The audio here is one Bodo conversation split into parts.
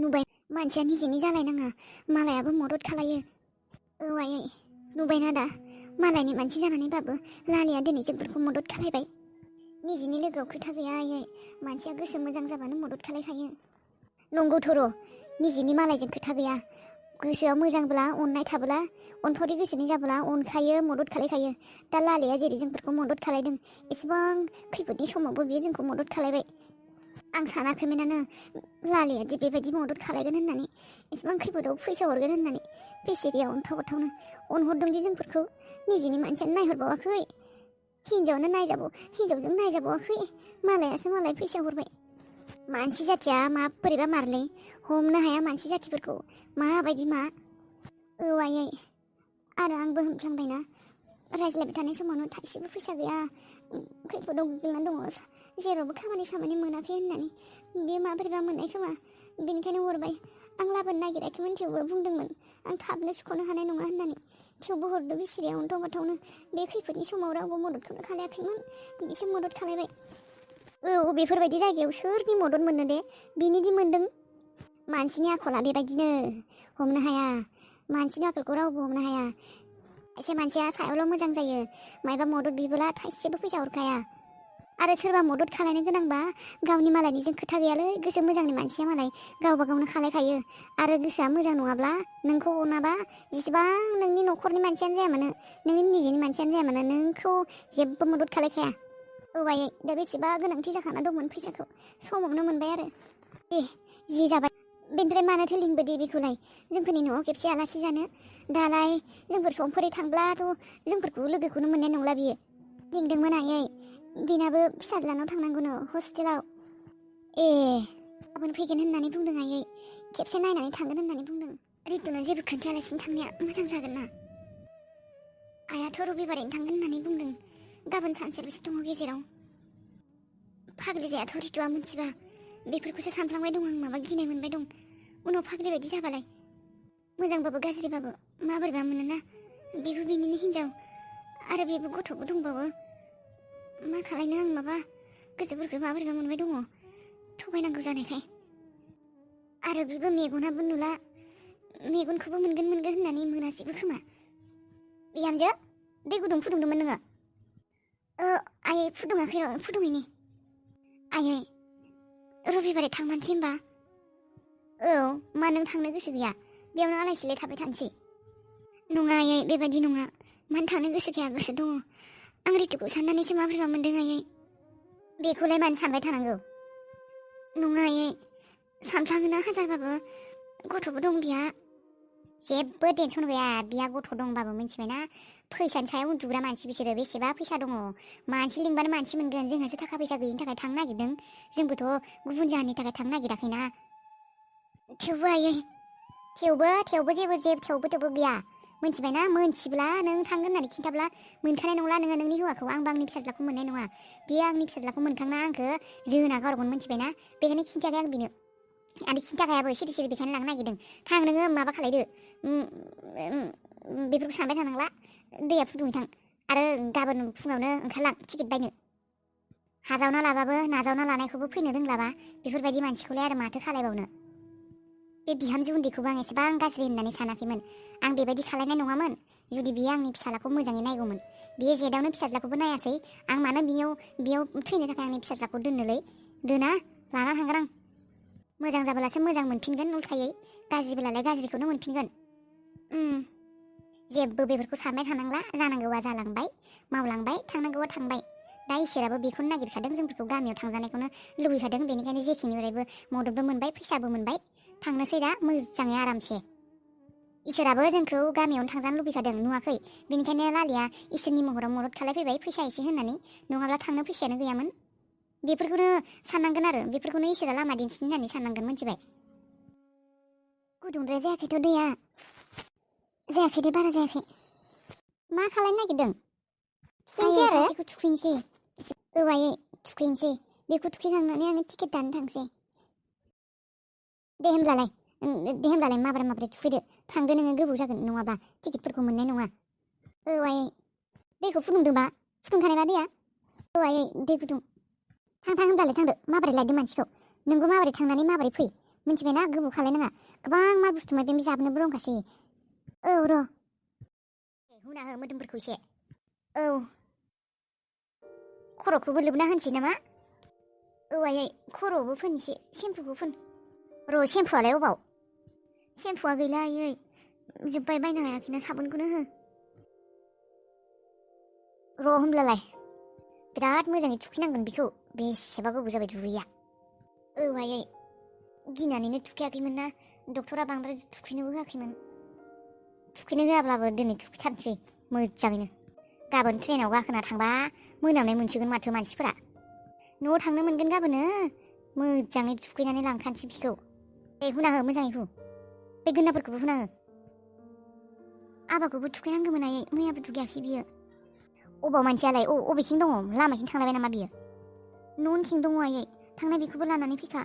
नुबाय मानसिया निजेनि जालायनाङा मालायाबो मदद खालायो। आयै नुबायना दा मालायनि मानसि जानानैबाबो लालिया दिनै जोंफोरखौ मदद खालायबाय। निजेनि लोगोआव खोथा गैया आयै मानसिया गोसो मोजां जाबानो मदद खालायखायो। नंगौथ' र' निजेनि मालायजों खोथा गैया गोसोआव मोजांब्ला अननाय थाब्ला अनफावरि गोसोनि जाब्ला अनखायो मदद खालायखायो। दा लालिया जेरै जोंफोरखौ मदद खालायदों एसेबां खैफोदनि समावबो बियो जोंखौ मदद खालायबाय। आं सानाखैमोनानो लालिया दि बेबायदि मदद खालायगोन होननानै एसेबां खैफोदाव फैसा हरगोन होननानै। बेसेरिया अनथाव बाथावनो अनहरदोंदि जोंफोरखौ निजेनि मानसियानो नायहरबावाखै हिनजावजों नायजाबावाखै मालायासो मालाय फैसा हरबाय। मानसि जाथिया माबोरैबा मारलै हमनो हाया मानसि जाथिफोरखौ माबायदि मा। आयै आरो आंबो होनफ्लांबायना रायज्लायबाय थानाय समावनो थाइसेबो फैसा गैया खैफोदाव गोग्लैना दङ जेरावबो खामानि सामानि मोनाखै होननानै। बेयो माबोरैबा मोननाय खोमा बेनिखायनो हरबाय। आं लाबोनो नागिराखैमोन थेवबो बुंदोंमोन आं थाबनो सुख'नो हानाय नङा होननानै। थेवबो हरदो बेसेरिया अनथाव बाथावनो। बे खैफोदनि समाव रावबो मददखौनो खालायाखैमोन बिसोर मदद खालायबाय। बेफोरबायदि जायगायाव सोरनि मदद मोननो दे बिनिदि मोनदों। मानसिनि आखला बेबायदिनो हमनो हाया मानसिनि आखलखौ रावबो हमनो हाया। एसे मानसिया सायावल' मोजां जायो मायबा मदद बिबोला थाइसेबो फैसा हरखाया। आरो सोरबा मदद खालायनो गोनांबा गावनि मालायनिजों खोथा गैयालै गोसो मोजांनि मानसिया मालाय गावबा गावनो खालायखायो। आरो गोसोआ मोजां नङाब्ला नोंखौ अनाबा जेसेबां नोंनि न'खरनि मानसियानो जाया मानो नोंनि निजेनि मानसियानो जाया मानो नोंखौ जेबो मदद खालायखाया। आयै दा बेसेबा गोनांथि जाखाना दंमोन फैसाखौ समावनो मोनबाय आरो जि जाबाय। बेनिफ्राय मानोथो लिंबोदे बेखौलाय जोंफोरनि न'आव खेबसे आलासि जानो। दालाय जोंफोर समफोरै थांब्लाथ' जोंफोरखौ लोगोखौनो मोननाय नंला बियो। लिंदोंमोन आयै बेनाबो फिसाज्लानाव थांनांगौनो हस्टेलाव। गाबोन फैगोन होननानै बुंदों आयै खेबसे नायनानै थांगोन होननानै बुंदों। रितुनो जेबो खोन्थायालासिनो थांनाया मोजां जागोन ना। आइयाथ' रबिबारैनो थांगोन होननानै बुंदों। गाबोन सानसेल'सो दङ गेजेराव। फाग्लि जायाथ' रितुआ मिथिबा बेफोरखौसो सानफ्लांबाय दं आं माबा गिनाय मोनबाय दं। उनाव फाग्लि बायदि जाबालाय मोजांबाबो गाज्रिबाबो माबोरैबा मोनोना। बेबो बिनिनो हिनजाव आरो बेबो गथ'बो दंबावो। मा खालायनो आं माबा गोसोफोरखौ माबोरैबा मोनबाय दङ थगायनांगौ जानायखाय। आरो बेबो मेगनाबो नुला मेगनखौबो मोनगोन होननानै मोनासैबो खोमा। बिहामजो दै गुदुं फुदुंदोंमोन नोङो? आयै फुदुङाखै र' फुदुङैनि। आयै रबिबारै थांमारनोसै होनबा? मा नों थांनो गोसो गैया बेयावनो आलाय सिलाय थाबाय थानोसै? नङा आयै बेबायदि नङा मानो थांनो गोसो गैया गोसो दङ। आं रितुखौ साननानैसो माबोरैबा मोनदों आयै। बेखौलाय मानो सानबाय थानांगौ? नङा आयै सानफ्लाङोना हाजारबाबो गथ'बो दं बिहा। जेबो टेनसन गैया बिहा गथ' दंबाबो मिथिबायना फैसानि सायाव उन्दुग्रा मानसि बिसोरो। बेसेबा फैसा दङ मानसि लिंबानो मानसि मोनगोन। जोंहासो थाखा फैसा गैयिनि थाखाय थांनो नागिरदों। जोंबोथ' गुबुन जाहोननि थाखाय थांनो नागिराखैना। थेवबो आयै थेवबो जेबो गैया मिथिबायना। मोनथिब्ला नों थांगोन होननानै खिन्थाब्ला मोनखानाय नंला नोङो नोंनि हौवाखौ। आंबो आंनि फिसाज्लाखौ मोननाय नङा। बेयो आंनि फिसाज्लाखौ मोनखांना आंखौ जोना गारगोन मिथिबायना। बेखायनो खिन्थायाखै आं बेनो आरो खिन्थाखायाबो सिरि बेखायनो लांनो नागिरदों। थां नोङो माबा खालायदो बेफोरखौ सानबाय थानांला दैया फुदुङै थां। आरो गाबोन फुङावनो ओंखारलां टिकेट बायनो। हाजावना लाबाबो नाजावना लानायखौबो फैनो रोंलाबा बेफोरबायदि मानसिखौलाय आरो माथो खालायबावनो। बे बिहामजो उन्दैखौबो आं एसेबां गाज्रि होननानै सानाखैमोन। आं बेबायदि खालायनाय नङामोन जुदि बियो आंनि फिसाज्लाखौ मोजाङै नायगौमोन। बियो जेदावनो फिसाज्लाखौबो नायासै। आं मानो बेयाव थैनो थाखाय आंनि फिसाज्लाखौ दोननोलै। दोना लाना थांगोन आं। मोजां जाब्लासो मोजां मोनफिनगोन उल्थायै गाज्रिब्लालाय गाज्रिखौनो मोनफिनगोन। जेबो बेफोरखौ सानबाय थानांला। जानांगौआ जालांबाय मावलांबाय थांनांगौआ थांबाय। दा इसोराबो बेखौनो नागिरखादों जोंफोरखौ गामियाव थांजानायखौनो लुबैखादों। बेनिखायनो जेखिनि अरायबो मददबो मोनबाय फैसाबो मोनबाय। थांनोसै दा मोजाङै आरामसे। इसोराबो जोंखौ गामियावनो थांजानो लुबैखादों नुवाखै। बेनिखायनो लालिया इसोरनि महराव मदद खालायफैबाय फैसा एसे होननानै। नङाब्ला थांनो फैसायानो गैयामोन। बेफोरखौनो साननांगोन आरो बेफोरखौनो इसोरा लामा दिन्थिनो होननानै साननांगोन मिथिबाय। गुदुंद्राय जायाखैथ' दैया जायाखै दे बारा जायाखै। मा खालायनो नागिरदों? थुखैनोसै आरो सासेखौ थुखैनोसै। आयै थुखैनोसै बेखौ थुखैखांनानै आङो टिकेट दानो थांसै। दे होमब्लालाय माब्रै थुखैदो। थांदो नोङो गोबाव जागोन नङाबा टिकेटफोरखौ मोननाय नङा। आयै दैखौ फुदुंदोंबा फुदुंखानायबा दैया? आयै दै गुदुं। थां होमब्लालाय थांदो। माबोरै लायदो मानसिखौ? नोंबो माबोरै थांनानै माबोरै फै? मिन्थिबायना गोबाव खालायनाङा गोबां माल बुस्थु माबा माबि जाबोनोबो दंखासै औ र' हुना हो मोदोमफोरखौ एसे औ खर'खौबो लोबना होनोसै नामा औ आयै खर'आवबो फोन एसे सेम्पुखौ फोन र' सेम्पुआलाय अबाव सेम्पुआ गैला आयै जोब्बाय बायनो हायाखैना साबोनखौनो हो र' होमब्लालाय बिराद मोजाङै थुखैनांगोन बेखौ बेसेबा गोबाव जाबाय दुगैया औ आयै गिनानैनो थुखैयाखैमोन ना डक्टरा बांद्राय थुखैनोबो होआखैमोन थुखैनो होआब्लाबो दिनै थुखैथारनोसै मोजाङैनो गाबोन ट्रेनाव गाखोना थांबा मोनामनाय मोनसिगोन माथो मानसिफोरा न'आव थांनो मोनगोन गाबोनो मोजाङै थुखैनानै लांखानोसै बिखौ दे हुना हो मोजाङै हु बे गोन्नाफोरखौबो हुना हो आबाखौबो थुखैनांगौमोन आयै मैयाबो दुगैयाखै बियो अबाव मानसियालाय अबेथिं दङ लामाथिं थांलायबाय नामा बियो न'नथिं दङ आयै थांनाय बेखौबो लानानै फैखा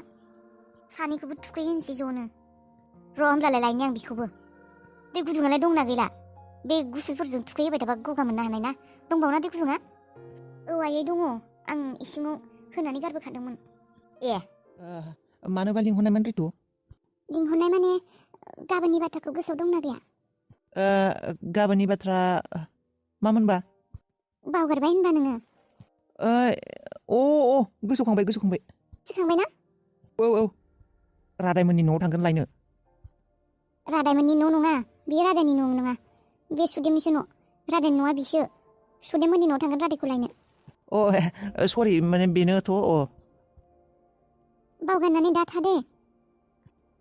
सानैखौबो थुखैहोनोसै ज'नो र' होमब्लालाय लायनि आं बिखौबो दै गुदुङालाय दंना गैला बे गुसुफोरजों थुखैहोबाय थाबा गगा मोननो हानाय ना दंबावोना दै गुदुङा औ आयै दङ आं इसिङाव होनानै गारबोखादोंमोन ए मानोबा लिंहरनायमोन रितु लिंहरनाय माने गाबोननि बाथ्राखौ गोसोआव दंना गैया गाबोननि बाथ्रा मामोनबा बावगारबाय होनबा नोङो गोसोखांबाय गोसोखांबाय ना औ रादायमोननि न'आव थांगोन लायनो रादायमोननि न' नङा बेयो रादायनि न' नङा बे सुदेमनिसो न' रादायनि न'आ बिसो सुदेममोननि न'आव थांगोन रादायखौ लायनो सरि माने बेनोथ' बावगारनानै दा था दे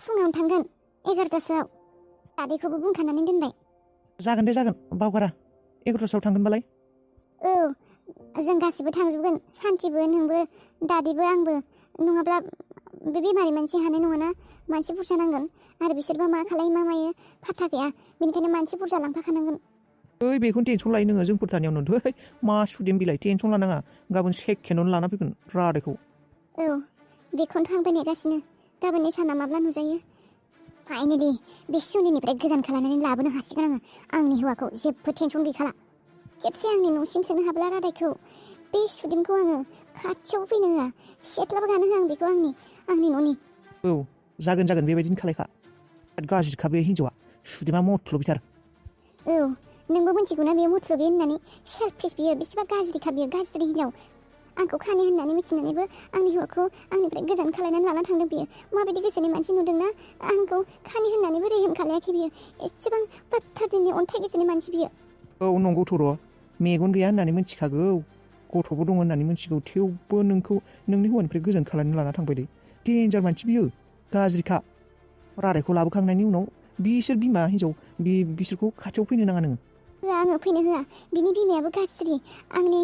फुङावनो थांगोन 11टासोआव दादैखौबो बुंखानानै दोनबाय जागोन दे जागोन बावगारा 11टासोआव थांगोनबालाय औ जों गासिबो थांजोबगोन सान्थिबो नोंबो दादैबो आंबो नङाब्ला बे बेमारि मानसि हानाय नङाना मानसि बुरजा नांगोन आरो बिसोरबा मा खालायो मा मायो फाथा गैया बेनिखायनो मानसि बुरजा लांफाखानांगोन बेखौनो टेनसन लायो नोङो जोंफोर थानायावनो धै मा सुदेम बिलाइ टेनसन लानाङा गाबोन सेकेन्डआवनो लाना फैगोन रादायखौ औ बेखौनोथ' आंबो नेगासिनो गाबोननि साना माब्ला नुजायो फाइनेलि बे सुनिनिफ्राय गोजान खालामनानै लाबोनो हासिगोन आङो आंनि हौवाखौ जेबो टेनसन गैखाला खेबसे आंनि न'सिम सोनो हाब्ला रादायखौ बे सुदेमखौ आङो खाथियाव फैनो होआ सेथ्लाबो गानो होआ आं बेखौ आंनि न'नि औ जागोन बेबायदिनो खालायखा गाज्रिखा बे हिन्जावा सुदेमा मथ्ल'बिथार औ नोंबो मिथिगौना बेयो मथ्ल'बि होननानै सेल्फिस बियो बेसेबा गाज्रिखा बियो गाज्रि हिन्जाव आंखौ खानि होननानै मिथिनानैबो आंनि हौवाखौ आंनिफ्राय गोजान खालायनानै लाना थांदों बियो माबायदि गोसोनि मानसि नुदोंना आंखौ खानि होननानैबो रेहेम खालायाखै बियो एसेबां पाथार दिननि अन्थाइ गोसोनि मानसि बियो औ नंगौथ' र' मेगन गैया होननानै मिथिखागौ गथ'बो दं होननानै मिथिगौ थेवबो नोंखौ नोंनि हौवानिफ्राय गोजान खालायनानै लाना थांबाय दे डेन्जार मानसि बियो गाज्रिखा रादायखौ लाबोखांनायनि उनाव बिसोर बिमा हिन्जाव बिसोरखौ खाथियाव फैनो नाङा नोङो होआ आङो फैनो होआ बिनि बिमायाबो गाज्रि आंनि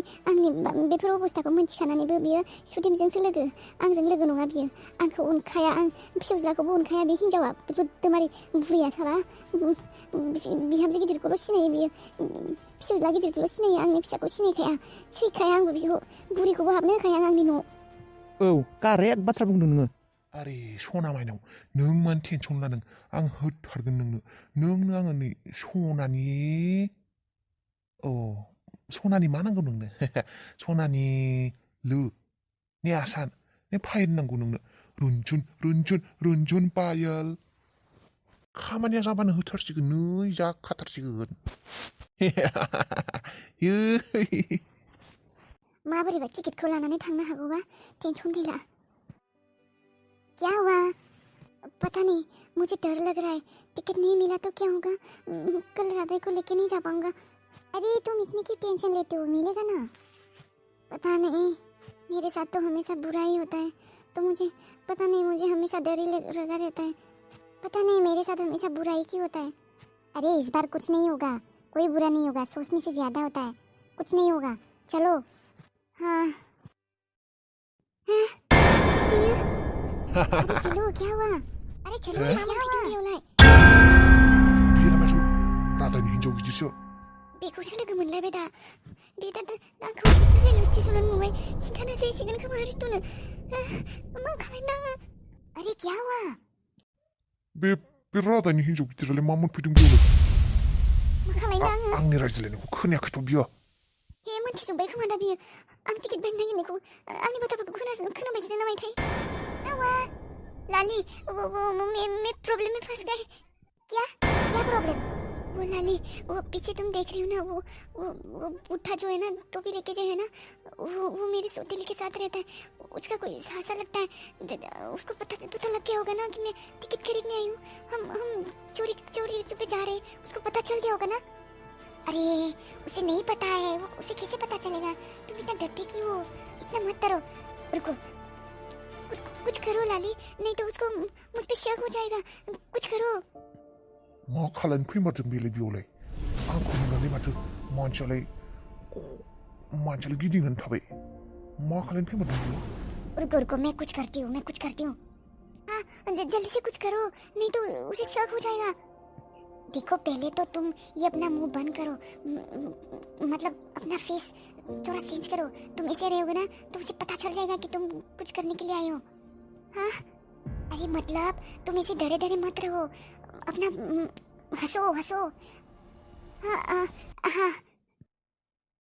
बेफोर अबस्थाखौ मिथिखानानैबो बियो सुदेमजोंसो लोगो आंजों लोगो नङा बियो आंखौ अनखाया आं फिसौज्लाखौबो अनखाया बे हिन्जावा रुद्दोमारि बुरैया साला बिहामजो गिदिरखौल' सिनायो बियो फिसौज्ला गिदिरखौल' सिनायो आंनि फिसाखौ सिनायखाया सैखाया आंबो बेखौ बुरिखौबो हाबनो होखाया आं आंनि न'आव औ कारेक्ट बाथ्रा बुंदों नोङो आरे सना माइनाव नों मानो टेनसन लादों आं होथारगोन नोंनो आङो नै सनानि मा नांगौ नोंनो सनानि लो ने आसान ने फाइन नांगौ नोंनो रुनजुन पायल खामानिया जाबानो होथारसिगोन नै जाखाथारसिगोन माबोरैबा टिकेटखौ लानानै थांनो हागौबा टेनसन गैला क्या हुआ पता नहीं मुझे डर लग रहा है टिकट नहीं मिला तो क्या होगा कल राधा को लेके नहीं जा पाऊंगा अरे तुम इतनी क्यों टेंशन लेते हो मिलेगा ना पता नहीं मेरे साथ तो हमेशा बुरा ही होता है तो मुझे पता नहीं मुझे हमेशा डर ही लगा रहता है पता नहीं मेरे साथ हमेशा बुरा ही क्यों होता है अरे इस बार कुछ नहीं होगा कोई बुरा नहीं होगा सोचने से ज्यादा होता है कुछ नहीं होगा चलो हाँ अरे चलो क्या हुआ अरे चलो क्या हुआ राधानि हिन्जाव गिदिरसो बेखौसो लोगो मोनलायबाय दा बे दा आंखौ रेलवे स्टेसनाव नुबाय खिन्थानोसै सिगोन खोमा रितुनो मा खालामदों आङो अरे क्या हुआ बे राधानि हिन्जाव गिदिरालाय मा मोनफैदों बेयावलाय मा खालामदों आङो आंनि रायज्लायनायखौ खोनायाखैथ' बियो हे मोनथिजोब्बाय खोमा दा बियो आं टिकेट बायनो नागिरनायखौ आंनि बाथ्राफोरखौ खोनाबायसो नामाथाय आवा लाली वो मैं प्रॉब्लम में फंस गए। क्या क्या प्रॉब्लम? वो लाली, वो पीछे तुम देख रही हो ना, वो बूढ़ा जो है ना, टोपी लेके जो है ना, वो मेरे सौतेले के साथ रहता है। उसका कोई सासा लगता है। उसको पता लग गया होगा ना कि मैं टिकट खरीदने आई हूँ। हम चोरी चुपे जा रहे हैं। उसको पता चल गया होगा ना। अरे उसे नहीं पता है, वो उसे कैसे पता चलेगा? तुम इतना डरते क्यों हो? इतना मत डरो। रुको, कुछ करो लाली, नहीं तो उसको मुझ पे शक हो जाएगा। कुछ करो। मा खालामनो फैमारदों बेलाय बेयावलाय? आंखौ नुनानै माथो मानसियालाय गिदिंनानै थाबाय। मा खालामनो फैमारदों बेयो? रुको, मैं कुछ करती हूँ। हाँ, जल्दी से कुछ करो, नहीं तो उसे शक हो जाएगा। देखो, पहले तो तुम ये अपना मुंह बंद करो, मतलब अपना फेस थोड़ा चेंज करो। तुम ऐसे रहोगे ना तो उसे पता चल जाएगा कि तुम कुछ करने के लिए आए हो। हाँ, अरे मतलब तुम ऐसे डरे डरे मत रहो, अपना हंसो। हाँ,